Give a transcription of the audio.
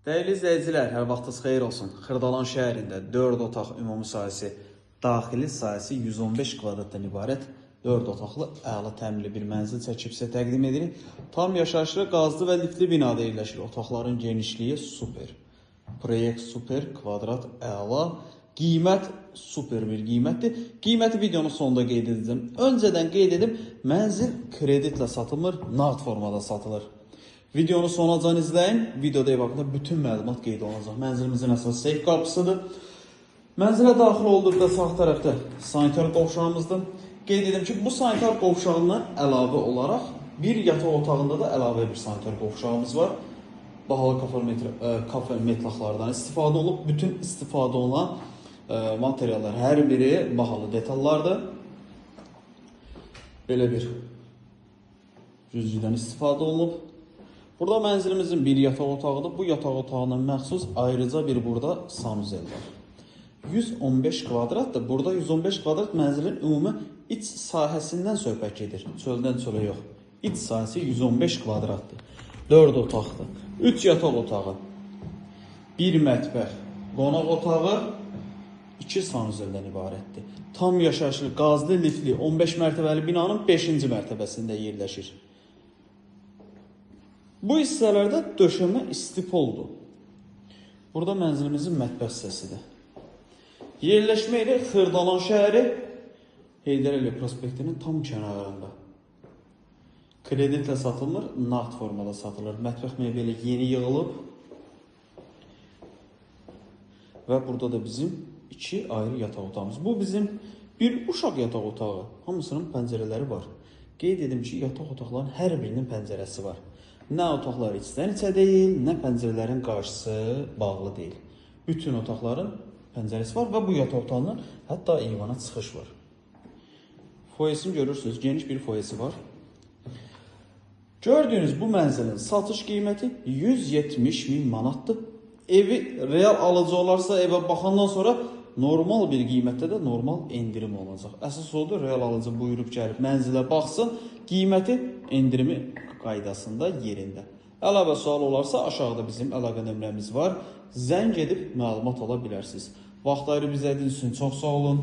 Dəyərli izləyicilər, hər vaxtınız xeyir olsun. Xırdalan şəhərində 4 otaq ümumi sahəsi, daxili sahəsi 115 kvadratdan ibarət 4 otaqlı əla təmirli bir mənzil çəkib sizə təqdim edirik. Tam yaşayışlı, qazlı və liftli binada yerləşir. Otaqların genişliyi super. Proyekt super, kvadrat əla. Qiymət super bir qiymətdir. Qiyməti videonun sonunda qeyd edəcəm. Öncədən qeyd edim, mənzil kreditlə satılmır, nağd formada satılır. Videonu sonacan izləyin. Videoda ev haqqında bütün məlumat qeyd olunacaq. Mənzilimizin əsas seyf qapısıdır. Mənzilə daxil olduqda sağ tərəfdə sanitar qovşağımızdır. Qeyd edim ki, bu sanitar qovşağından əlavə olaraq bir yataq otağında da əlavə bir sanitar qovşağımız var. Bahalı kafel metlaqlardan istifadə olunub. Bütün istifadə olunan materiallar hər biri bahalı detallardır. Belə bir güzgüdən istifadə olunub. Burada mənzilimizin bir yataq otağıdır. Bu yataq otağına məxsus ayrıca bir burada sanuzel var. 115 kvadratdır. Burada 115 kvadrat mənzilin ümumi iç sahəsindən söhbət gedir. Çöldən çölə yox. İç sahəsi 115 kvadratdır. 4 otaqdır. 3 yataq otağı, 1 mətbəx, qonaq otağı, 2 sanuzeldən ibarətdir. Tam yaşayışlı, qazlı, liftli 15 mərtəbəli binanın 5-ci mərtəbəsində yerləşir. Bu hissələrdə döşəmə istipoldur. Burada mənzilimizin mətbəx hissəsidir. Yerləşmə yeri Xırdalan şəhəri, Heydər Əliyev prospektinin tam kənarında. Kreditlə satılmır, nağd formada satılır. Mətbəx mebeli yeni yığılıb. Və burada da bizim 2 ayrı yataq otağımız. Bu bizim bir uşaq yataq otağı. Hamısının pəncərələri var. Qeyd edim ki, yataq otaqlarının hər birinin pəncərəsi var. Nə otaqlar içdən içə deyil, nə pəncərələrin qarşısı bağlı deyil. Bütün otaqların pəncərəsi var və bu yataq otağının hətta eyvana çıxış var. Foyesini görürsünüz, geniş bir foyesi var. Gördüyünüz bu mənzilin satış qiyməti 170 min manatdır. Evi real alıcı olarsa evə baxandan sonra normal bir qiymətdə də normal endirim olacaq. Əsas odur, real alıcı buyurub gəlib mənzilə baxsın, qiyməti endirimi qaydasında yerində. Əlavə sual olarsa aşağıda bizim əlaqə nömrəmiz var. Zəng edib məlumat ala bilərsiniz. Vaxt ayırıb izlədiyiniz üçün çox sağ olun.